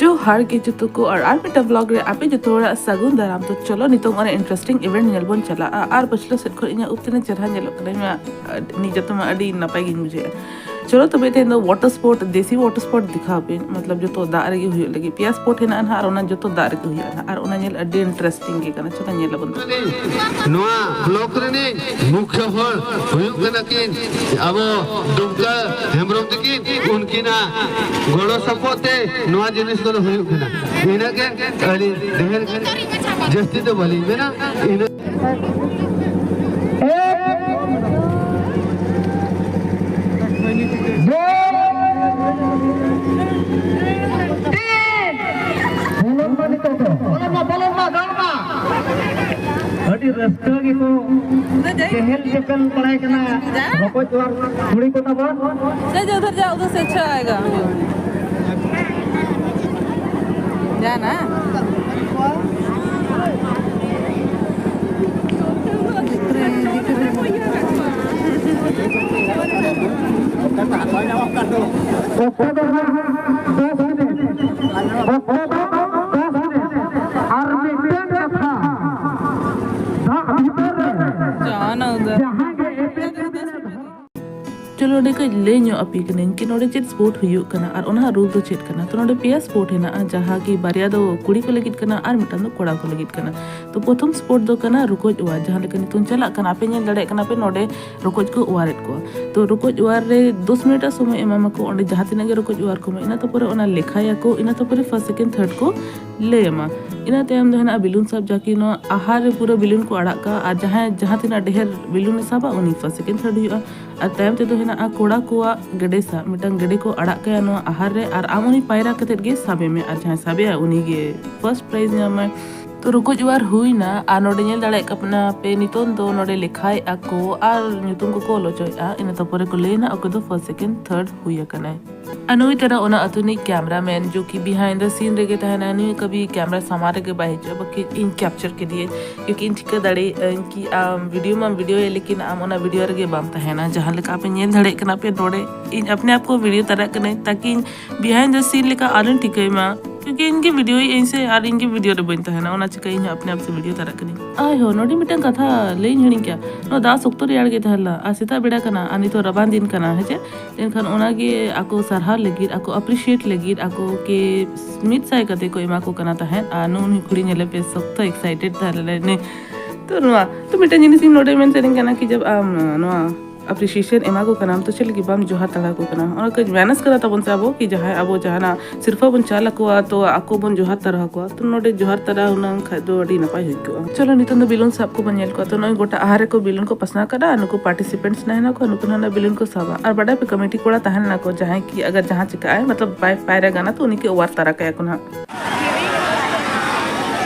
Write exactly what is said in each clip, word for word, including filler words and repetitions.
ᱡᱚᱦᱟᱨ ᱜᱮ ᱡᱚᱛᱚ ᱠᱚ, ᱟᱨ ᱟᱨ ᱢᱤᱫᱴᱟᱝ ᱵᱞᱚᱜ ᱨᱮ ᱟᱯᱮ ᱡᱚᱛᱚ ᱦᱚᱲᱟᱜ ᱥᱟᱹᱜᱩᱱ ᱫᱟᱨᱟᱢ᱾ ᱛᱚ ᱪᱚᱞᱚ, ᱱᱤᱛᱚᱝ ᱚᱱᱟ ᱤᱱᱴᱟᱨᱮᱥᱴᱤᱝ ᱤᱵᱷᱮᱱᱴ ᱧᱮᱞ ᱵᱚᱱ ᱪᱟᱞᱟᱜᱼᱟ᱾ ᱟᱨ ᱯᱟᱹᱪᱷᱞᱟᱹ ᱥᱮᱫ ᱠᱷᱚᱱ ᱤᱧᱟᱹᱜ ᱩᱵ ᱛᱤᱱᱟᱹᱜ ᱪᱮᱦᱨᱟ ᱧᱮᱞᱚᱜ ᱠᱟᱱᱟ, ᱤᱧ ᱢᱟ ᱟᱹᱰᱤ, ᱱᱤᱡᱮ ᱛᱮᱢᱟ ᱟᱹᱰᱤ ᱱᱟᱯᱟᱭ ᱜᱤᱧ ᱵᱩᱡᱷᱟᱹᱣᱮᱫᱼᱟ᱾ ᱪᱚᱞᱚ ᱛᱚᱵᱮ ᱛᱮᱦᱮᱧ ᱫᱚ ᱣᱟᱴᱟᱨ ᱥᱯᱳᱨᱴ, ᱫᱮᱥᱤ ᱣᱟᱴᱟᱨ ᱥᱯᱳᱨᱴ ᱫᱮᱠᱷᱟᱣ ᱯᱮ, ᱢᱚᱛᱞᱚᱵ ᱡᱚᱛᱚ ᱫᱟᱜ ᱨᱮᱜᱮ ᱦᱩᱭᱩᱜ ᱞᱟᱹᱜᱤᱫ᱾ ᱯᱮᱭᱟ ᱥᱯᱳᱨᱴ ᱦᱮᱱᱟᱜᱼᱟ ᱱᱟᱦᱟᱜ, ᱟᱨ ᱚᱱᱟ ᱡᱚᱛᱚ ᱫᱟᱜ ᱨᱮᱜᱮ ᱦᱩᱭᱩᱜᱼᱟ ᱱᱟᱦᱟᱜ, ᱟᱨ ᱚᱱᱟ ᱧᱮᱞ ᱟᱹᱰᱤ ᱤᱱᱴᱟᱨᱮᱥᱴᱤᱝ ᱜᱮ ᱠᱟᱱᱟ᱾ ᱪᱚᱞᱚ ᱧᱮᱞ ᱟᱵᱚᱱ ᱛᱚᱵᱮ᱾ ᱱᱚᱣᱟ ᱵᱞᱚᱠ ᱨᱤᱱᱤᱡ ᱢᱩᱠᱷᱭᱟᱹ ᱦᱚᱲ ᱦᱩᱭᱩᱜ ᱠᱟᱱᱟ ᱠᱤᱱ ᱟᱵᱚ ᱰᱩᱢᱠᱟᱹ ᱦᱮᱢᱵᱨᱚᱢ ᱛᱟᱹᱠᱤᱱ᱾ ᱩᱱᱠᱤᱱᱟᱜ ᱜᱚᱲᱚ ᱥᱚᱯᱚᱦᱚᱫ ᱛᱮ ᱱᱚᱣᱟ ᱡᱤᱱᱤᱥ ᱠᱚᱫᱚ ᱦᱩᱭᱩᱜ ᱠᱟᱱᱟ᱾ ᱤᱱᱟᱹᱜ ᱜᱮ, ᱟᱹᱞᱤᱧ ᱰᱷᱮᱨ ᱡᱟᱹᱥᱛᱤ ᱫᱚ ᱵᱟᱹᱞᱤᱧ ᱢᱮᱱᱟ᱾ ᱤᱱᱟᱹ ᱵᱚᱞᱚᱱ ᱢᱟ ᱱᱤᱛᱚᱜ ᱫᱚ᱾ ᱵᱚᱞᱚᱱ ᱢᱟ, ᱵᱚᱞᱚᱱ ᱢᱟ, ᱫᱟᱹᱲ ᱢᱟ᱾ ᱟᱹᱰᱤ ᱨᱟᱹᱥᱠᱟᱹ ᱜᱮᱠᱚ ᱪᱮᱦᱮᱞ ᱪᱮᱯᱮᱞ ᱵᱟᱲᱟᱭ ᱠᱟᱱᱟ ᱨᱚᱠᱚᱡ ᱚᱣᱟᱨ ᱠᱩᱲᱤ ᱠᱚ ᱛᱟᱵᱚᱱ᱾ जा, जा, उधर जा, उधर से अच्छा आएगा। जा ना। ᱚᱠᱛᱚ ᱫᱚ ᱦᱟᱸᱜ ᱫᱚᱥ ᱢᱤᱱᱤᱴ᱾ ᱚᱠᱛᱚ ᱫᱚ ᱫᱚᱥ ᱢᱤᱱᱤᱴ᱾ ᱟᱨ ᱢᱤᱫᱴᱟᱝ ᱠᱟᱛᱷᱟ, ᱫᱟᱜ ᱵᱷᱤᱛᱟᱹᱨ ᱨᱮ ᱡᱟᱦᱟᱸ ᱜᱮ ᱮᱯᱮᱢ ᱪᱚᱞᱚ, ᱱᱚᱰᱮ ᱠᱟᱹᱡ ᱞᱟᱹᱭ ᱧᱚᱜ ᱟᱯᱮ ᱠᱟᱹᱱᱟᱹᱧ ᱠᱤ ᱱᱚᱰᱮ ᱪᱮᱫ ᱥᱯᱳᱨᱴ ᱦᱩᱭᱩᱜ ᱠᱟᱱᱟ ᱟᱨ ᱚᱱᱟ ᱨᱩᱞ ᱫᱚ ᱪᱮᱫ ᱠᱟᱱᱟ᱾ ᱛᱚ, ᱱᱚᱰᱮ ᱯᱮᱭᱟ ᱥᱯᱳᱨᱴ ᱦᱮᱱᱟᱜᱼᱟ, ᱡᱟᱦᱟᱸ ᱠᱤ ᱵᱟᱨᱭᱟ ᱫᱚ ᱠᱩᱲᱤ ᱠᱚ ᱞᱟᱹᱜᱤᱫ ᱠᱟᱱᱟ ᱟᱨ ᱢᱤᱫᱴᱟᱝ ᱫᱚ ᱠᱚᱲᱟ ᱠᱚ ᱞᱟᱹᱜᱤᱫ ᱠᱟᱱᱟ᱾ ᱛᱚ, ᱯᱨᱚᱛᱷᱚᱢ ᱥᱯᱳᱨᱴ ᱫᱚ ᱠᱟᱱᱟ ᱨᱚᱠᱚᱡ ᱚᱣᱟᱨ, ᱡᱟᱦᱟᱸ ᱞᱮᱠᱟ ᱱᱤᱛᱚᱝ ᱪᱟᱞᱟᱜ ᱠᱟᱱᱟ, ᱟᱯᱮ ᱧᱮᱞ ᱫᱟᱲᱮᱭᱟᱜ ᱠᱟᱱᱟ ᱯᱮ ᱱᱚᱰᱮ ᱨᱚᱠᱚᱡ ᱠᱚ ᱚᱣᱟᱨᱮᱫ ᱠᱚᱣᱟ᱾ ᱛᱚ, ᱨᱚᱠᱚᱡ ᱚᱣᱟᱨ ᱨᱮ ᱫᱚᱥ ᱢᱤᱱᱤᱴ ᱥᱚᱢᱚᱭ ᱮᱢᱟᱢᱟᱠᱚ, ᱚᱸᱰᱮ ᱡᱟᱦᱟᱸ ᱛᱤᱱᱟᱹᱜ ᱜᱮ ᱨᱚᱠᱚᱡ ᱚᱣᱟᱨ ᱠᱚ ᱢᱮ, ᱤᱱᱟᱹ ᱛᱟᱨᱯᱚᱨᱮ ᱚᱱᱟ ᱞᱮᱠᱷᱟᱭᱟᱠᱚ, ᱤᱱᱟᱹ ᱛᱟᱨᱯᱚᱨᱮ ᱯᱷᱟᱨᱥᱴ, ᱥᱮᱠᱮᱱᱰ, ᱛᱷᱟᱨᱰ ᱠᱚ ᱞᱟᱹᱭ ᱟᱢᱟ᱾ ᱤᱱᱟᱹ ᱛᱟᱭᱚᱢ ᱫᱚ ᱦᱮᱱᱟᱜᱼᱟ ᱵᱮᱞᱩᱱ ᱥᱟᱵ, ᱡᱟᱠᱤ ᱱᱚᱣᱟ ᱟᱦᱟᱨ ᱨᱮ ᱯᱩᱨᱟᱹ ᱵᱮᱞᱩᱱ ᱠᱚ ᱟᱲᱟᱜ ᱠᱟᱜᱼᱟ, ᱟᱨ ᱡᱟᱦᱟᱸᱭ ᱡᱟᱦᱟᱸ ᱛᱤᱱᱟᱹᱜ ᱰᱷᱮᱨ ᱵᱮᱞᱩᱱ ᱮ ᱥᱟᱵᱟ, ᱩᱱᱤ ᱯᱷᱟᱨᱥᱴ, ᱥᱮᱠᱮᱱᱰ, ᱛᱷᱟᱨᱰ ᱦᱩᱭᱩᱜᱼᱟ᱾ ᱟᱨ ᱛᱟᱭᱚᱢ ᱛᱮᱫᱚ ᱦᱮᱱᱟᱜᱼᱟ ᱠᱚᱲᱟ ᱠᱚᱣᱟᱜ ᱜᱮᱰᱮ ᱥᱟᱵ, ᱢᱤᱫᱴᱟᱝ ᱜᱮᱰᱮ ᱠᱚ ᱟᱲᱟᱜ ᱠᱟᱭᱟ ᱱᱚᱣᱟ ᱟᱦᱟᱨ ᱨᱮ, ᱟᱨ ᱟᱢ ᱩᱱᱤ ᱯᱟᱭᱨᱟ ᱠᱟᱛᱮᱫ ᱜᱮ ᱥᱟᱵᱮ ᱢᱮ, ᱟᱨ ᱡᱟᱦᱟᱸᱭ ᱥᱟᱵᱮᱭᱟ ᱩᱱᱤ ᱜᱮ ᱯᱷᱟᱨᱥᱴ ᱯᱨᱟᱭᱤᱡᱽ ᱧᱟᱢᱟᱭ᱾ ᱛᱚ, ᱨᱚᱠᱚᱡ ᱚᱣᱟᱨ ᱦᱩᱭᱱᱟ, ᱟᱨ ᱱᱚᱰᱮ ᱧᱮᱞ ᱫᱟᱲᱮᱭᱟᱜ ᱠᱟᱱᱟ ᱯᱮ, ᱱᱤᱛᱚᱝ ᱫᱚ ᱱᱚᱰᱮ ᱞᱮᱠᱷᱟᱭᱮᱫᱼᱟ ᱠᱚ ᱟᱨ ᱧᱩᱛᱩᱢ ᱠᱚᱠᱚ ᱚᱞ ᱦᱚᱪᱚᱭᱮᱫᱼᱟ᱾ ᱤᱱᱟᱹ ᱛᱟᱨᱯᱚᱨᱮ ᱠᱚ ᱞᱟᱹᱭ ᱮᱱᱟ ᱚᱠᱚᱭ ᱫᱚ ᱯᱷᱟᱨᱥᱴ, ᱥᱮᱠᱮᱱᱰ, ᱛᱷᱟᱨᱰ ᱦᱩᱭ ᱟᱠᱟᱱᱟᱭ᱾ ᱟᱨ ᱱᱩᱭ ᱛᱟᱨᱟ ᱚᱱᱟ ᱟᱹᱛᱩ ᱨᱤᱱᱤᱡ ᱠᱮᱢᱨᱟᱢᱮᱱ, ᱡᱚ ᱠᱤ ᱵᱤᱦᱟᱭᱤᱱᱰ ᱫᱟ ᱥᱤᱱ ᱨᱮᱜᱮ ᱛᱟᱦᱮᱱᱟ, ᱱᱩᱭ ᱠᱟᱵᱷᱤ ᱠᱮᱢᱨᱟ ᱥᱟᱢᱟᱝ ᱨᱮᱜᱮ ᱵᱟᱭ ᱦᱤᱡᱩᱜᱼᱟ, ᱵᱟᱠᱤ ᱤᱧ ᱠᱮᱯᱪᱟᱨ ᱠᱮᱫᱮᱭᱟᱹᱧ, ᱠᱤᱭᱩᱠᱤ ᱤᱧ ᱴᱷᱤᱠᱟᱹ ᱫᱟᱲᱮᱭᱟᱜᱼᱟᱹᱧ ᱠᱤ ᱟᱢ ᱵᱷᱤᱰᱤᱭᱳ ᱢᱟᱢ ᱵᱷᱤᱰᱤᱭᱳᱭᱟ, ᱞᱮᱠᱤᱱ ᱟᱢ ᱚᱱᱟ ᱵᱷᱤᱰᱤᱭᱳ ᱨᱮᱜᱮ ᱵᱟᱢ ᱛᱟᱦᱮᱱᱟ᱾ ᱡᱟᱦᱟᱸ ᱞᱮᱠᱟ ᱟᱯᱮ ᱧᱮᱞ ᱫᱟᱲᱮᱭᱟᱜ ᱠᱟᱱᱟ ᱯᱮ ᱱᱚᱰᱮ, ᱤᱧ ᱟᱯᱱᱮ ᱟᱯ ᱠᱚ ᱵᱷᱤᱰᱤᱭᱳ ᱛᱟᱨᱟᱜ ᱠᱟᱹᱱᱟᱹᱧ, ᱛᱟᱠᱤ ᱤᱧ ᱵᱤᱦᱟᱭᱤᱱᱰ ᱫᱟ ᱥᱤᱱ ᱞᱮᱠᱟ ᱟᱞᱚᱧ ᱴᱷᱤᱠᱟᱹᱭ ᱢᱟ᱾ ᱤᱧ ᱜᱮ ᱵᱷᱤᱰᱤᱭᱳᱭᱮᱫ ᱟᱹᱧ ᱥᱮ, ᱟᱨ ᱤᱧ ᱜᱮ ᱵᱷᱤᱰᱤᱭᱳ ᱨᱮ ᱵᱟᱹᱧ ᱛᱟᱦᱮᱱᱟ, ᱚᱱᱟ ᱪᱤᱠᱟᱹ ᱤᱧ ᱦᱚᱸ ᱟᱯᱱᱮ ᱟᱯ ᱥᱮ ᱵᱷᱤᱰᱤᱭᱳ ᱛᱟᱨᱟᱜ ᱠᱟᱹᱱᱟᱹᱧ᱾ ᱟᱭ ᱦᱳ, ᱱᱚᱰᱮ ᱢᱤᱫᱴᱟᱝ ᱠᱟᱛᱷᱟ ᱞᱟᱹᱭ ᱤᱧ ᱦᱤᱲᱤᱧ ᱠᱮᱜᱼᱟ᱾ ᱱᱚᱣᱟ ᱫᱟᱜ ᱥᱚᱠᱛᱚ ᱨᱮᱭᱟᱲ ᱜᱮ ᱛᱟᱦᱮᱸ ᱞᱮᱱᱟ, ᱟᱨ ᱥᱮᱛᱟᱜ ᱵᱮᱲᱟ ᱠᱟᱱᱟ, ᱟᱨ ᱱᱤᱛᱚᱜ ᱨᱟᱵᱟᱝ ᱫᱤᱱ ᱠᱟᱱᱟ, ᱦᱮᱸ ᱪᱮ? ᱮᱱᱠᱷᱟᱱ ᱚᱱᱟᱜᱮ ᱟᱠᱚ ᱥᱟᱨᱦᱟᱣ ᱞᱟᱹᱜᱤᱫ, ᱟᱠᱚ ᱟᱯᱨᱤᱥᱤᱭᱮᱴ ᱞᱟᱹᱜᱤᱫ, ᱟᱠᱚ ᱠᱮ ᱢᱤᱫ ᱥᱟᱭ ᱠᱟᱛᱮ ᱠᱚ ᱮᱢᱟ ᱠᱚ ᱠᱟᱱᱟ ᱛᱟᱦᱮᱸᱫ᱾ ᱟᱨ ᱱᱩᱜᱼᱩ ᱱᱩᱭ ᱠᱩᱲᱤ ᱧᱮᱞᱮ ᱯᱮ, ᱥᱚᱠᱛᱚ ᱮᱠᱥᱟᱭᱴᱮᱰ ᱛᱟᱦᱮᱸ ᱞᱮᱱᱟᱭ ᱱᱩᱭ᱾ ᱛᱚ ᱱᱚᱣᱟ, ᱛᱚ ᱢᱤᱫᱴᱮᱱ ᱡᱤᱱᱤᱥ ᱤᱧ ᱱᱚᱰᱮ ᱢᱮᱱ ᱥᱟᱱᱟᱧ ᱠᱟᱱᱟ ᱠᱤ ᱡᱟᱵ ᱟᱢ ᱱᱚᱣᱟ ᱟᱯᱨᱤᱥᱤᱭᱮᱥᱚᱱ ᱮᱢᱟ ᱠᱚ ᱠᱟᱱᱟᱢ, ᱛᱚ ᱪᱮᱫ ᱞᱟᱹᱜᱤᱫ ᱵᱟᱢ ᱡᱚᱦᱟᱨ ᱛᱟᱲᱟ ᱠᱚ ᱠᱟᱱᱟ? ᱚᱱᱟ ᱠᱟᱹᱡ ᱢᱮᱱᱮᱡᱽ ᱠᱟᱫᱟ ᱛᱟᱵᱚᱱ ᱥᱮ ᱟᱵᱚ, ᱠᱤ ᱡᱟᱦᱟᱸᱭ ᱟᱵᱚ ᱡᱟᱦᱟᱱᱟᱜ ᱥᱤᱨᱯᱷᱟᱹ ᱵᱚᱱ ᱪᱟᱞ ᱟᱠᱚᱣᱟ, ᱛᱚ ᱟᱠᱚ ᱵᱚᱱ ᱡᱚᱦᱟᱨ ᱛᱟᱨᱟ ᱟᱠᱚᱣᱟ, ᱛᱚ ᱱᱚᱰᱮ ᱡᱚᱦᱟᱨ ᱛᱟᱨᱟ ᱦᱩᱱᱟᱹᱝ ᱠᱷᱟᱡ ᱫᱚ ᱟᱹᱰᱤ ᱱᱟᱯᱟᱭ ᱦᱩᱭ ᱠᱚᱜᱼᱟ᱾ ᱪᱚᱞᱚ, ᱱᱤᱛᱚᱝ ᱫᱚ ᱵᱮᱞᱩᱱ ᱥᱟᱵ ᱠᱚᱵᱚᱱ ᱧᱮᱞ ᱠᱚᱣᱟ᱾ ᱛᱚ ᱱᱚᱜᱼᱚᱭ ᱜᱚᱴᱟ ᱟᱦᱟᱨ ᱨᱮᱠᱚ ᱵᱮᱞᱩᱱ ᱠᱚ ᱯᱟᱥᱱᱟᱣ ᱠᱟᱫᱟ, ᱟᱨ ᱱᱩᱠᱩ ᱯᱟᱨᱴᱤᱥᱤᱯᱮᱱᱴᱥ ᱱᱟᱦᱮᱱᱟ ᱠᱚ, ᱱᱩᱠᱩ ᱱᱟᱦᱟᱜ ᱵᱮᱞᱩᱱ ᱠᱚ ᱥᱟᱵᱟ᱾ ᱟᱨ ᱵᱟᱰᱟᱭ ᱯᱮ, ᱠᱚᱢᱤᱴᱤ ᱠᱚᱲᱟ ᱛᱟᱦᱮᱱ ᱱᱟᱠᱚ, ᱡᱟᱦᱟᱸᱭ ᱠᱤ ᱟᱜᱟᱨ ᱡᱟᱦᱟᱸ ᱪᱤᱠᱟᱹᱜ ᱟᱭ, ᱢᱚᱛᱞᱚᱵ ᱵᱟᱭ ᱯᱟᱭᱨᱟ ᱜᱟᱱᱟ, ᱛᱚ ᱩᱱᱤ ᱠᱤ ᱚᱣᱟᱨ ᱛᱟᱨᱟ ᱠᱟᱭᱟ ᱠᱚ ᱱᱟᱦᱟᱜ᱾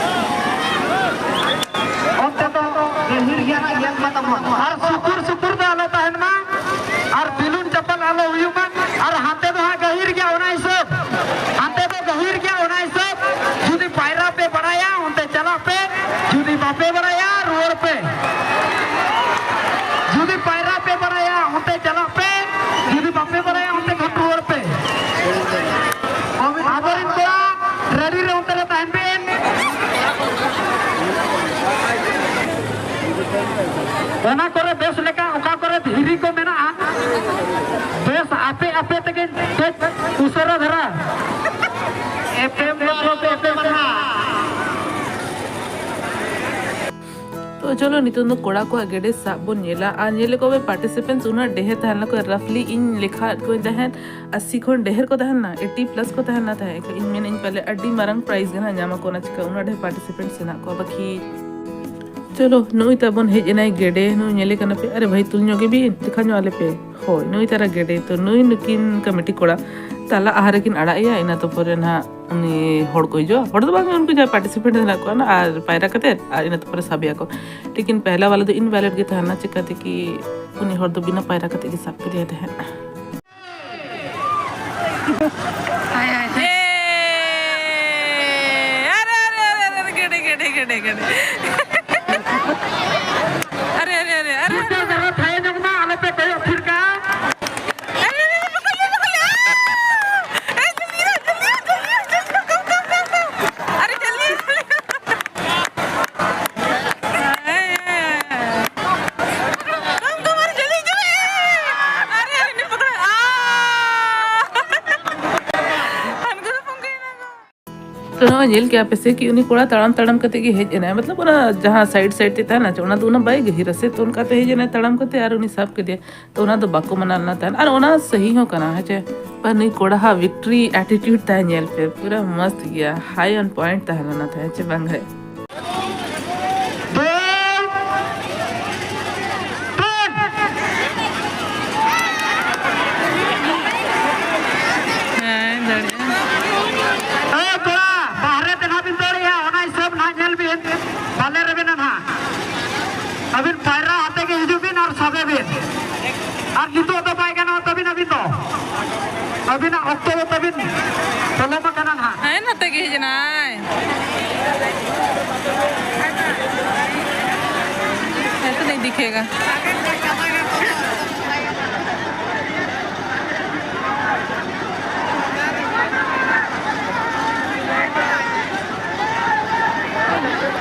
ᱚᱱᱛᱮ ᱫᱚ ᱜᱟᱹᱦᱤᱨ ᱜᱮᱭᱟ ᱱᱟᱜ, ᱧᱮᱞ ᱢᱟ ᱛᱟᱵᱚᱱ᱾ ᱟᱨ ᱥᱩᱯᱩᱨ ᱥᱩᱯᱩᱨ ᱫᱚ ᱟᱞᱚ ᱛᱟᱦᱮᱱ ᱢᱟ, ᱟᱨ ᱵᱮᱞᱩᱱ ᱪᱟᱯᱟᱞ ᱟᱞᱚ ᱦᱩᱭᱩᱜ ᱢᱟ᱾ ᱟᱨ ᱦᱟᱱᱛᱮ ᱫᱚ ᱦᱟᱸᱜ ᱜᱟᱹᱦᱤᱨ ᱜᱮᱭᱟ, ᱚᱱᱟ ᱦᱤᱥᱟᱹᱵ᱾ ᱦᱟᱱᱛᱮ ᱫᱚ ᱜᱟᱹᱦᱤᱨ ᱜᱮᱭᱟ, ᱚᱱᱟ ᱦᱤᱥᱟᱹᱵ᱾ ᱡᱩᱫᱤ ᱯᱟᱭᱨᱟ ᱯᱮ ᱵᱟᱲᱟᱭᱟ, ᱚᱱᱛᱮ ᱪᱟᱞᱟᱜ ᱯᱮ᱾ ᱡᱩᱫᱤ ᱵᱟᱯᱮ ᱵᱟᱲᱟᱭᱟ, ᱨᱩᱣᱟᱹᱲ ᱯᱮ᱾ ᱡᱩᱫᱤ ᱯᱟᱭᱨᱟ ᱯᱮ ᱵᱟᱲᱟᱭᱟ, ᱚᱱᱛᱮ ᱪᱟᱞᱟᱜ ᱯᱮ᱾ ᱡᱩᱫᱤ ᱵᱟᱯᱮ ᱵᱟᱲᱟᱭᱟ, ᱚᱱᱛᱮ ᱠᱷᱚᱱ ᱨᱩᱣᱟᱹᱲ ᱯᱮ᱾ ᱟᱵᱚᱨᱮᱱ ᱠᱚᱲᱟ, ᱨᱮᱰᱤ ᱨᱮ ᱚᱱᱛᱮ ᱨᱮ ᱛᱟᱦᱮᱱ ᱵᱤᱱ᱾ ᱚᱱᱟ ᱠᱚᱨᱮ ᱵᱮᱥ ᱞᱮᱠᱟ, ᱚᱠᱟ ᱠᱚᱨᱮ ᱫᱷᱤᱨᱤ ᱠᱚ ᱢᱮᱱᱟᱜᱼᱟ, ᱵᱮᱥ ᱟᱯᱮ ᱟᱯᱮ ᱛᱮᱜᱮ ᱠᱟᱹᱡ ᱩᱥᱟᱹᱨᱟ ᱫᱷᱟᱨᱟ᱾ ᱮᱯᱮᱢ ᱫᱚ ᱟᱞᱚ ᱯᱮ ᱮᱯᱮᱢᱟ ᱱᱟᱦᱟᱜ᱾ ᱛᱚ ᱪᱚᱞᱚ, ᱱᱤᱛᱚᱝ ᱫᱚ ᱠᱚᱲᱟ ᱠᱚᱣᱟᱜ ᱜᱮᱰᱮ ᱥᱟᱵ ᱵᱚᱱ ᱧᱮᱞᱟ᱾ ᱟᱨ ᱧᱮᱞ ᱠᱚᱣᱟ ᱯᱮ, ᱯᱟᱨᱴᱤᱥᱤᱯᱮᱱᱴᱥ ᱩᱱᱟᱹᱜ ᱰᱷᱮᱨ ᱛᱟᱦᱮᱸ ᱞᱮᱱᱟ ᱠᱚ, ᱨᱟᱯᱷᱞᱤ ᱤᱧ ᱞᱮᱠᱷᱟ ᱟᱫ ᱠᱚᱣᱟᱧ ᱛᱟᱦᱮᱸᱫ, ᱟᱥᱤ ᱠᱷᱚᱱ ᱰᱷᱮᱨ ᱠᱚ ᱛᱟᱦᱮᱸ ᱞᱮᱱᱟ, ᱮᱭᱤᱴᱤ ᱯᱞᱟᱥ ᱠᱚ ᱛᱟᱦᱮᱸ ᱞᱮᱱᱟ ᱛᱟᱦᱮᱸᱫ᱾ ᱤᱧ ᱢᱮᱱᱟᱹᱧ ᱯᱟᱞᱮ ᱟᱹᱰᱤ ᱢᱟᱨᱟᱝ ᱯᱨᱟᱭᱤᱡᱽ ᱜᱮ ᱱᱟᱦᱟᱜ ᱧᱟᱢ ᱟᱠᱚ, ᱚᱱᱟ ᱪᱤᱠᱟᱹ ᱩᱱᱟᱹᱜ ᱰᱷᱮᱨ ᱯᱟᱨᱴᱤᱥᱤᱯᱮᱱᱴᱥ ᱦᱮᱱᱟᱜ ᱠᱚᱣᱟ᱾ ᱵᱟᱠᱤ ᱪᱚᱞᱚ, ᱱᱩᱭ ᱛᱟᱵᱚᱱ ᱦᱮᱡ ᱮᱱᱟᱭ ᱜᱮᱰᱮ, ᱱᱩᱭ ᱧᱮᱞᱮ ᱠᱟᱱᱟ ᱯᱮ? ᱟᱨᱮ ᱵᱷᱟᱹᱭ, ᱛᱩᱞ ᱧᱚᱜ ᱜᱮ ᱵᱤᱱ, ᱫᱮᱠᱷᱟ ᱧᱚᱜ ᱟᱞᱮ ᱯᱮ᱾ ᱦᱳᱭ, ᱱᱩᱭ ᱛᱟᱨᱟ ᱜᱮᱰᱮ᱾ ᱛᱚ ᱱᱩᱭ ᱱᱩᱠᱤᱱ ᱠᱚᱢᱤᱴᱤ ᱠᱚᱲᱟ ᱛᱟᱞᱟ ᱟᱦᱟᱨ ᱨᱮᱠᱤᱱ ᱟᱲᱟᱜ ᱮᱭᱟ, ᱤᱱᱟᱹ ᱛᱟᱯᱚᱨᱮ ᱱᱟᱦᱟᱜ ᱩᱱᱤ ᱦᱚᱲ ᱠᱚ ᱦᱤᱡᱩᱜᱼᱟ, ᱦᱚᱲ ᱫᱚ ᱵᱟᱝ, ᱩᱱᱠᱩ ᱡᱟᱦᱟᱸᱭ ᱯᱟᱨᱴᱤᱥᱤᱯᱮᱱᱴ ᱦᱮᱱᱟᱜ ᱠᱚᱣᱟ ᱱᱟ, ᱟᱨ ᱯᱟᱭᱨᱟ ᱠᱟᱛᱮᱫ, ᱟᱨ ᱤᱱᱟᱹ ᱛᱟᱯᱚᱨᱮ ᱥᱟᱵᱮᱭᱟ ᱠᱚ᱾ ᱞᱮᱠᱤᱱ ᱯᱮᱦᱞᱟ ᱣᱟᱞᱟ ᱫᱚ ᱤᱱᱵᱷᱮᱞᱤᱰ ᱜᱮ ᱛᱟᱦᱮᱱᱟ, ᱪᱤᱠᱟᱹᱛᱮ ᱠᱤ ᱩᱱᱤ ᱦᱚᱲ ᱫᱚ ᱵᱤᱱᱟᱹ ᱯᱟᱭᱨᱟ ᱠᱟᱛᱮᱫ ᱜᱮ ᱥᱟᱵ ᱠᱮᱫᱮᱭᱟ ᱛᱟᱦᱮᱸᱫ᱾ ᱦᱟᱭ, ᱦᱟᱭ, ᱦᱟᱭ᱾ ᱮ, ᱟᱨᱮ, ᱟᱨᱮ, ᱟᱨᱮ, ᱟᱨᱮ, ᱜᱮᱰᱮ, ᱜᱮᱰᱮ, ᱜᱮᱰᱮ, ᱜᱮᱰᱮ᱾ ᱟᱨᱮ, ᱟᱨᱮ, ᱟᱨᱮ, ᱟᱨᱮ, ᱟᱨᱮ᱾ ᱡᱚᱛᱚ ᱫᱷᱟᱨᱟ ᱛᱷᱟᱭᱚ ᱧᱚᱜ ᱢᱟ, ᱟᱞᱚᱯᱮ ᱠᱚᱭᱚᱜ ᱛᱷᱤᱨ ᱠᱟᱜᱼᱟ᱾ ᱟᱨᱮ, ᱟᱨᱮ, ᱟᱨᱮ, ᱵᱟᱠᱚ ᱞᱟᱹᱭᱟ, ᱵᱟᱠᱚ ᱞᱟᱹᱭᱟ᱾ ᱮ, ᱡᱚᱞᱫᱤ, ᱡᱚᱞᱫᱤ, ᱡᱚᱞᱫᱤ, ᱡᱚᱞᱫᱤ, ᱡᱚᱞᱫᱤ, ᱠᱟᱢ, ᱠᱟᱢ, ᱱᱚᱜᱼᱚᱭ ᱧᱮᱞ ᱠᱮᱜᱼᱟ ᱯᱮ ᱥᱮ ᱠᱤ ᱩᱱᱤ ᱠᱚᱲᱟ ᱛᱟᱲᱟᱢ ᱛᱟᱲᱟᱢ ᱠᱟᱛᱮ ᱜᱮ ᱦᱮᱡ ᱮᱱᱟᱭ, ᱢᱚᱛᱞᱚᱵ ᱚᱱᱟ ᱡᱟᱦᱟᱸ ᱥᱟᱭᱤᱰ ᱥᱟᱭᱤᱰ ᱛᱮ ᱛᱟᱦᱮᱱᱟ ᱪᱮ, ᱚᱱᱟ ᱫᱚ ᱩᱱᱟᱹᱜ ᱵᱟᱭ ᱜᱟᱹᱦᱤᱨᱟ ᱥᱮ, ᱛᱚ ᱚᱱᱠᱟᱛᱮ ᱦᱮᱡ ᱮᱱᱟᱭ ᱛᱟᱲᱟᱢ ᱠᱟᱛᱮ ᱟᱨ ᱩᱱᱤ ᱥᱟᱵ ᱠᱮᱫᱮᱭᱟ᱾ ᱛᱚ ᱚᱱᱟ ᱫᱚ ᱵᱟᱠᱚ ᱢᱟᱱᱟ ᱞᱮᱱᱟ ᱛᱟᱦᱮᱸᱫ, ᱟᱨ ᱚᱱᱟ ᱥᱟᱹᱦᱤ ᱦᱚᱸ ᱠᱟᱱᱟ, ᱦᱮᱸ ᱪᱮ? ᱯᱟᱨ ᱱᱩᱭ ᱠᱚᱲᱟ ᱦᱟᱜ ᱵᱷᱤᱠᱴᱨᱤ ᱮᱴᱤᱴᱤᱭᱩᱰ ᱛᱟᱦᱮᱸ ᱧᱮᱞ ᱯᱮ, ᱯᱩᱨᱟᱹ ᱢᱚᱥᱛ ᱜᱮᱭᱟ, ᱦᱟᱭ ᱚᱱ ᱯᱚᱭᱮᱱᱴ ᱛᱟᱦᱮᱸ ᱞᱮᱱᱟ ᱛᱟᱦᱮᱸᱫ, ᱪᱮ ᱵᱟᱝ ᱦᱮᱸ? ᱦᱮᱸ, ᱫᱟᱲᱮᱭᱟᱜᱼᱟ᱾ ᱮ ᱠᱚᱲᱟ, ᱵᱟᱦᱨᱮ ᱛᱮ ᱱᱟᱦᱟᱜ ᱵᱤᱱ ᱫᱟᱹᱲᱮᱜᱼᱟ, ᱚᱱᱟ ᱦᱤᱥᱟᱹᱵ ᱱᱟᱦᱟᱜ ᱧᱮᱞ ᱵᱤᱱ, ᱵᱟᱞᱮ ᱨᱮᱵᱮᱱᱟ ᱱᱟᱦᱟᱜ᱾ ᱟᱹᱵᱤᱱ ᱯᱟᱭᱨᱟ ᱟᱛᱮ ᱜᱮ ᱦᱤᱡᱩᱜ ᱵᱤᱱ ᱟᱨ ᱥᱟᱵᱮ ᱵᱤᱱ᱾ ᱟᱨ ᱱᱤᱛᱚᱜ ᱫᱚ ᱵᱟᱭ ᱜᱟᱱᱚᱜ ᱛᱟᱹᱵᱤᱱ ᱟᱹᱵᱤᱱ ᱫᱚ᱾ ᱟᱹᱵᱤᱱᱟᱜ ᱚᱠᱛᱚ ᱫᱚ ᱛᱟᱹᱵᱤᱱ ᱯᱚᱞᱚᱢ ᱟᱠᱟᱱᱟ ᱱᱟᱦᱟᱜ᱾ ᱦᱮᱸ, ᱱᱟᱛᱮ ᱜᱮ ᱦᱮᱡ ᱮᱱᱟᱭ᱾ ᱦᱮᱸ, ᱛᱚ ᱤᱫᱤ ᱠᱷᱮᱜᱟ᱾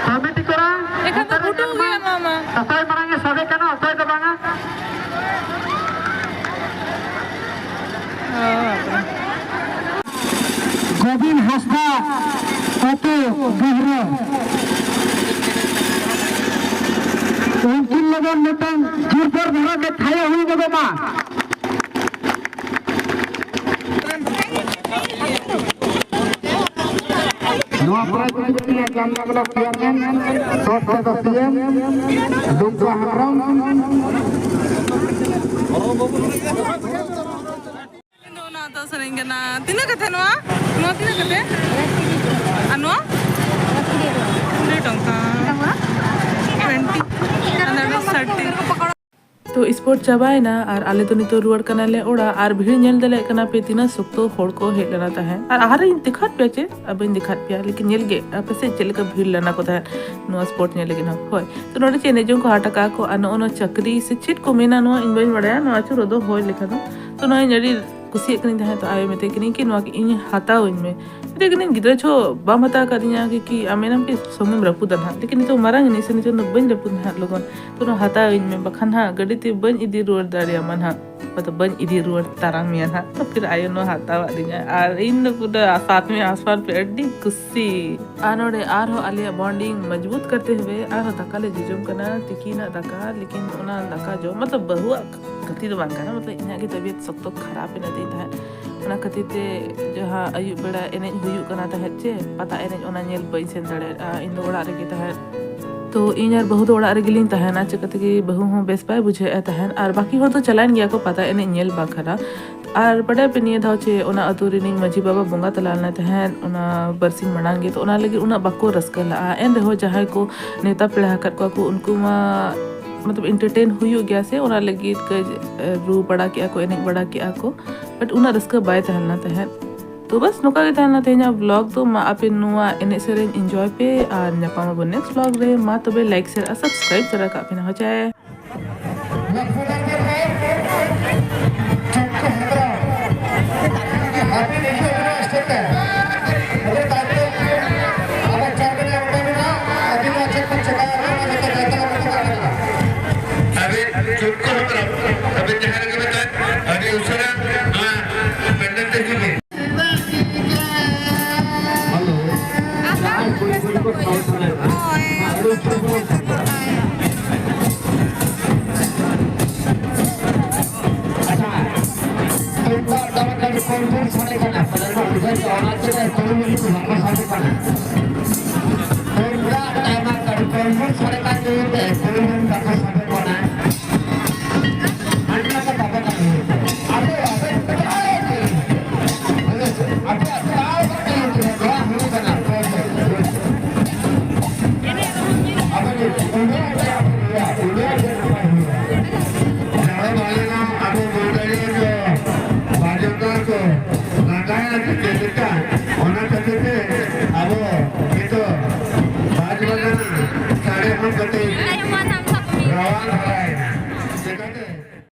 ᱠᱚᱢᱤᱴᱤ ᱠᱚᱲᱟ, ᱮᱠᱷᱟᱱ ᱫᱚ ᱱᱚᱛᱮ ᱨᱮ ᱯᱷᱩᱴᱟᱹᱣ ᱧᱮᱞ ᱢᱮ᱾ ᱜᱮᱭᱟ ᱱᱚᱣᱟ ᱢᱟ᱾ ᱚᱠᱚᱭ ᱢᱟᱲᱟᱝ ᱮ ᱥᱟᱵᱮ ᱠᱟᱱᱟ, ᱚᱠᱚᱭ ᱫᱚ ᱵᱟᱝᱟ᱾ ᱚ, ᱵᱟᱯᱨᱮ᱾ ᱜᱳᱵᱤᱱ ᱦᱟᱸᱥᱫᱟ, ᱟᱹᱛᱩ ᱵᱤᱦᱨᱟᱹ᱾ ᱩᱱᱠᱤᱱ ᱞᱟᱹᱜᱤᱫ ᱢᱤᱫᱴᱟᱝ ᱡᱳᱨᱫᱟᱨ ᱫᱷᱟᱨᱟ ᱛᱮ ᱛᱷᱟᱭᱚ ᱦᱩᱭ ᱜᱚᱫᱚᱜ ᱢᱟ᱾ ᱱᱚᱣᱟ ᱯᱨᱟᱭᱤᱡᱽ ᱤᱫᱤ ᱠᱟᱛᱮ ᱡᱟᱢᱱᱚᱜᱚᱨ ᱪᱮᱭᱟᱨᱢᱮᱱ ᱥᱚᱛ ᱥᱚᱫᱚᱥᱥᱚ ᱫᱩᱢᱠᱟ ᱦᱮᱢᱵᱨᱚᱢ᱾ ᱤᱧ ᱫᱚ ᱚᱱᱟ ᱫᱚ ᱥᱟᱱᱟᱧ ᱠᱟᱱᱟ᱾ ᱛᱤᱱᱟᱹᱜ ᱠᱟᱛᱮ ᱱᱚᱣᱟ? ᱱᱚᱣᱟ ᱛᱤᱱᱟᱹᱜ ᱠᱟᱛᱮ? ᱟᱨ ᱱᱚᱣᱟ? ᱠᱩᱲᱤ ᱴᱚᱝᱠᱟ᱾ ᱴᱚᱝᱠᱟ? ᱴᱩᱭᱮᱱᱴᱤ᱾ ᱟᱨ ᱱᱚᱰᱮ ᱛᱷᱟᱨᱴᱤ᱾ ᱛᱚ ᱥᱯᱳᱨᱴ ᱪᱟᱵᱟᱭᱮᱱᱟ ᱟᱨ ᱟᱞᱮ ᱫᱚ ᱱᱤᱛᱚᱜ ᱨᱩᱣᱟᱹᱲ ᱠᱟᱱᱟᱞᱮ ᱚᱲᱟᱜ᱾ ᱟᱨ ᱵᱷᱤᱲ ᱧᱮᱞ ᱫᱟᱲᱮᱭᱟᱜ ᱠᱟᱱᱟ ᱯᱮ ᱛᱤᱱᱟᱹᱜ ᱥᱚᱠᱛᱚ ᱦᱚᱲ ᱠᱚ ᱦᱮᱡ ᱞᱮᱱᱟ ᱛᱟᱦᱮᱸᱫ᱾ ᱟᱨ ᱟᱦᱟᱨ ᱨᱤᱧ ᱫᱮᱠᱷᱟᱣ ᱯᱮᱭᱟ ᱪᱮ? ᱟᱨ ᱵᱟᱹᱧ ᱫᱮᱠᱷᱟᱣ ᱯᱮᱭᱟ, ᱞᱮᱠᱤᱱ ᱧᱮᱞ ᱜᱮ ᱟᱯᱮ ᱥᱮ ᱪᱮᱫ ᱞᱮᱠᱟ ᱵᱷᱤᱲ ᱞᱮᱱᱟ ᱠᱚ ᱛᱟᱦᱮᱸᱫ ᱱᱚᱣᱟ ᱥᱯᱳᱨᱴ ᱧᱮᱞ ᱞᱟᱹᱜᱤᱫ ᱦᱚᱸ᱾ ᱦᱳᱭ, ᱛᱚ ᱱᱚᱰᱮ ᱪᱮ ᱮᱱᱮᱡ ᱡᱚᱝ ᱠᱚ ᱦᱟᱴ ᱟᱠᱟᱫ ᱠᱚ, ᱟᱨ ᱱᱚᱜᱼᱚ ᱱᱚᱣᱟ ᱪᱟᱹᱠᱨᱤ ᱥᱮ ᱪᱮᱫ ᱠᱚ ᱢᱮᱱᱟ ᱱᱚᱣᱟ, ᱤᱧ ᱵᱟᱹᱧ ᱵᱟᱲᱟᱭᱟ ᱱᱚᱣᱟ ᱟᱹᱪᱩᱨ ᱨᱮᱫᱚ ᱦᱚᱭ ᱞᱮᱠᱟ ᱫᱚ᱾ ᱛᱚ ᱱᱚᱜᱼᱚᱭ ᱟᱹᱰᱤ ᱠᱩᱥᱤᱭᱟᱜ ᱠᱟᱹᱱᱟᱹᱧ ᱛᱟᱦᱮᱸᱫ, ᱛᱚ ᱟᱭᱳ ᱢᱮᱛᱟᱭ ᱠᱟᱹᱱᱟᱹᱧ ᱠᱤ ᱱᱚᱣᱟ ᱠᱤ ᱤᱧ ᱦᱟᱛᱟᱣ ᱟᱹᱧ ᱢᱮ᱾ ᱢᱮᱛᱟᱭ ᱠᱟᱹᱱᱟᱹᱧ, "ᱜᱤᱫᱽᱨᱟᱹ ᱪᱷᱚ ᱵᱟᱢ ᱦᱟᱛᱟᱣ ᱟᱠᱟᱫᱤᱧᱟ ᱠᱤ, ᱠᱤ ᱟᱢ ᱢᱮᱱᱟᱢ ᱠᱤ ᱥᱚᱢᱚᱭᱮᱢ ᱨᱟᱹᱯᱩᱫᱟ ᱱᱟᱦᱟᱜ, ᱞᱮᱠᱤᱱ ᱱᱤᱛᱚᱜ ᱢᱟᱨᱟᱝ ᱮᱱᱟᱹᱧ ᱥᱮ, ᱱᱤᱛᱚᱜ ᱫᱚ ᱵᱟᱹᱧ ᱨᱟᱹᱯᱩᱫ ᱱᱟᱦᱟᱜ ᱞᱚᱜᱚᱱ, ᱛᱚ ᱱᱚᱣᱟ ᱦᱟᱛᱟᱣ ᱟᱹᱧ ᱢᱮ, ᱵᱟᱠᱷᱟᱱ ᱦᱟᱸᱜ ᱜᱟᱹᱰᱤ ᱛᱮ ᱵᱟᱹᱧ ᱤᱫᱤ ᱨᱩᱣᱟᱹᱲ ᱫᱟᱲᱮᱭᱟᱢᱟ ᱱᱟᱦᱟᱜ, ᱢᱚᱛᱞᱚᱵ ᱵᱟᱹᱧ ᱤᱫᱤ ᱨᱩᱣᱟᱹᱲ ᱛᱟᱨᱟ ᱢᱮᱭᱟ ᱱᱟᱦᱟᱜ᱾" ᱛᱚ ᱯᱷᱤᱨ ᱟᱭᱳ ᱱᱚᱣᱟ ᱦᱟᱛᱟᱣᱟᱫ ᱫᱤᱧᱟ, ᱟᱨ ᱤᱧ ᱫᱚ ᱯᱩᱨᱟᱹ ᱥᱟᱛ ᱢᱮ ᱟᱥᱢᱟᱱ ᱯᱮ ᱟᱹᱰᱤ ᱠᱩᱥᱤ᱾ ᱟᱨ ᱱᱚᱰᱮ ᱟᱨᱦᱚᱸ ᱟᱞᱮᱭᱟᱜ bonding ᱢᱚᱡᱽᱵᱩᱛ ᱠᱟᱨᱛᱮ ᱦᱩᱭᱮ ᱟᱨᱦᱚᱸ ᱫᱟᱠᱟ ᱞᱮ ᱡᱚᱡᱚᱢ ᱠᱟᱱᱟ, ᱛᱤᱠᱤᱱᱟᱜ ᱫᱟᱠᱟ, ᱞᱮᱠᱤᱱ ᱚᱱᱟ ᱫᱟᱠᱟ ᱡᱚᱢ ᱢᱚᱛᱞᱚᱵ ᱵᱟᱹᱦᱩᱣᱟᱜ ᱜᱟᱛᱮ ᱫᱚ ᱵᱟᱝ ᱠᱟᱱᱟ, ᱢᱚᱛᱞᱚᱵ ᱤᱧᱟᱹᱜ ᱜᱮ ᱛᱟᱵᱤᱭᱚᱛ ᱥᱚᱠᱛᱚ ᱠᱷᱟᱨᱟᱯ ᱮᱱᱟ ᱛᱤᱧ ᱛᱟᱦᱮᱸᱫ᱾ ᱚᱱᱟ ᱠᱷᱟᱹᱛᱤᱨ ᱛᱮ ᱡᱟᱦᱟᱸ ᱟᱹᱭᱩᱵ ᱵᱮᱲᱟ ᱮᱱᱮᱡ ᱦᱩᱭᱩᱜ ᱠᱟᱱᱟ ᱛᱟᱦᱮᱸᱫ ᱪᱮ, ᱯᱟᱛᱟ ᱮᱱᱮᱡ, ᱚᱱᱟ ᱧᱮᱞ ᱵᱟᱹᱧ ᱥᱮᱱ ᱫᱟᱲᱮᱭᱟᱜᱼᱟ᱾ ᱤᱧ ᱫᱚ ᱚᱲᱟᱜ ᱨᱮᱜᱮ ᱛᱟᱦᱮᱸᱫ᱾ ᱛᱚ ᱤᱧ ᱟᱨ ᱵᱟᱹᱦᱩ ᱫᱚ ᱚᱲᱟᱜ ᱨᱮᱜᱮ ᱞᱤᱧ ᱛᱟᱦᱮᱱᱟ, ᱪᱤᱠᱟᱹ ᱛᱮᱜᱮ ᱵᱟᱹᱦᱩ ᱦᱚᱸ ᱵᱮᱥ ᱵᱟᱭ ᱵᱩᱡᱷᱟᱹᱣᱮᱫᱼᱟ ᱛᱟᱦᱮᱸᱫ᱾ ᱟᱨ ᱵᱟᱹᱠᱤ ᱦᱚᱲ ᱫᱚ ᱪᱟᱞᱟᱣᱮᱱ ᱜᱮᱭᱟ ᱠᱚ ᱯᱟᱛᱟ ᱮᱱᱮᱡ ᱧᱮᱞ ᱵᱟᱠᱷᱨᱟ᱾ ᱟᱨ ᱵᱟᱰᱟᱭ ᱯᱮ, ᱱᱤᱭᱟᱹ ᱫᱷᱟᱣ ᱪᱮ ᱚᱱᱟ ᱟᱹᱛᱩ ᱨᱤᱱᱤᱡ ᱢᱟᱹᱡᱷᱤ ᱵᱟᱵᱟ ᱵᱚᱸᱜᱟ ᱛᱟᱞᱟ ᱞᱮᱱᱟᱭ ᱛᱟᱦᱮᱸᱫ, ᱚᱱᱟ ᱵᱟᱨᱥᱤᱧ ᱢᱟᱲᱟᱝ ᱜᱮ᱾ ᱛᱚ ᱚᱱᱟ ᱞᱟᱹᱜᱤᱫ ᱩᱱᱟᱹᱜ ᱵᱟᱠᱚ ᱨᱟᱹᱥᱠᱟᱹ ᱞᱟᱜᱼᱟ᱾ ᱮᱱ ᱨᱮᱦᱚᱸ ᱡᱟᱦᱟᱸᱭ ᱠᱚ ᱱᱮᱣᱛᱟ ᱯᱮᱲᱟ ᱟᱠᱟᱫ ᱠᱚᱣᱟ ᱠᱚ, ᱩᱱᱠᱩ ᱢᱟ ᱢᱚᱛᱞᱚᱵ entertain ᱦᱩᱭᱩᱜ ᱜᱮᱭᱟ ᱥᱮ, ᱚᱱᱟ ᱞᱟᱹᱜᱤᱫ ᱠᱟᱹᱡ, ᱮ, ᱨᱩ ᱵᱟᱲᱟ ᱠᱮᱜᱼᱟ ᱠᱚ, ᱮᱱᱮᱡ ᱵᱟᱲᱟ ᱠᱮᱜᱼᱟ ᱠᱚ, but ᱩᱱᱟᱹᱜ ᱨᱟᱹᱥᱠᱟᱹ ᱵᱟᱭ ᱛᱟᱦᱮᱸ ᱞᱮᱱᱟ ᱛᱟᱦᱮᱸᱫ᱾ ᱛᱚ ᱵᱟᱥ, ᱱᱚᱝᱠᱟ ᱜᱮ ᱛᱟᱦᱮᱸ ᱞᱮᱱᱟ ᱛᱮᱦᱮᱧᱟᱜ vlog ᱫᱚ᱾ ᱢᱟ ᱟᱯᱮ ᱱᱚᱣᱟ ᱮᱱᱮᱡ ᱥᱮᱨᱮᱧ enjoy ᱯᱮ, ᱟᱨ ᱧᱟᱯᱟᱢ ᱟᱵᱚᱱ next vlog ᱨᱮ᱾ ᱢᱟ ᱛᱚᱵᱮ like, share ᱟᱨ subscribe ᱛᱚᱨᱟ ᱠᱟᱜ ᱯᱮ ᱱᱟ, ᱦᱚᱪᱟᱭ᱾ ᱞᱚᱠᱥᱢᱤ ᱫᱟᱥ ᱨᱮ, ᱪᱚᱱᱫᱨᱚ ᱦᱮᱢᱵᱨᱚᱢ, ᱟᱹᱵᱤᱱ ᱱᱤᱡᱮ ᱚᱵᱷᱤᱱᱚᱭ ᱥᱴᱮᱡ ᱨᱮ, ᱟᱹᱵᱤᱱ ᱛᱟᱭᱚᱢ ᱨᱮ, ᱟᱵᱚ ᱪᱟᱨ ᱵᱟᱡᱮ ᱚᱸᱰᱮ ᱢᱮᱱᱟᱜᱼᱟ, ᱟᱹᱵᱤᱱ ᱱᱚᱣᱟ ᱪᱮᱫ ᱠᱚ ᱪᱮᱠᱟ ᱟᱠᱟᱱᱟ, ᱡᱚᱛᱚ ᱫᱟᱭᱤᱛᱛᱚ ᱨᱮ ᱢᱮᱱᱟᱜ ᱵᱤᱱᱟ᱾ ᱟᱹᱵᱤᱱ ᱪᱚᱱᱫᱨᱚ ᱦᱮᱢᱵᱨᱚᱢ, ᱟᱹᱵᱤᱱ ᱡᱟᱦᱟᱸ ᱨᱮᱜᱮ ᱢᱮᱱᱟᱜ, ᱟᱹᱰᱤ ᱩᱥᱟᱹᱨᱟ ᱱᱚᱣᱟ ᱯᱮᱱᱰᱮᱞ ᱛᱮ ᱦᱤᱡᱩᱜ ᱵᱤᱱ᱾ ᱦᱮᱞᱳ᱾ ᱡᱟᱦᱟᱸᱭ ᱠᱩᱲᱤ ᱠᱩᱲᱤ ᱠᱚ ᱥᱟᱶ ᱥᱟᱶ ᱨᱮ᱾ ᱟᱪᱪᱷᱟ, ᱛᱩᱢᱫᱟᱜ ᱴᱟᱢᱟᱠ ᱟᱹᱰᱤ ᱠᱚᱢ ᱡᱳᱨ ᱥᱟᱰᱮ ᱠᱟᱱᱟ, ᱯᱟᱞᱮᱱ ᱠᱚ ᱵᱩᱡᱷᱟᱹᱣ ᱠᱮᱫᱟ, ᱚᱱᱟ ᱪᱮᱫ ᱠᱩᱲᱤ ᱠᱩᱲᱤ ᱠᱚ ᱵᱟᱠᱚ ᱥᱟᱰᱮ ᱠᱟᱱᱟ᱾ ᱛᱩᱢᱫᱟᱜ ᱴᱟᱢᱟᱠ ᱟᱹᱰᱤ ᱠᱚᱢ ᱡᱳᱨ ᱥᱟᱰᱮ ᱠᱟᱱ ᱛᱮ ᱠᱩᱲᱤ ᱠᱩᱲᱤ ᱵᱟᱠᱚ ᱥᱟᱰᱮ ᱠᱟᱱᱟ᱾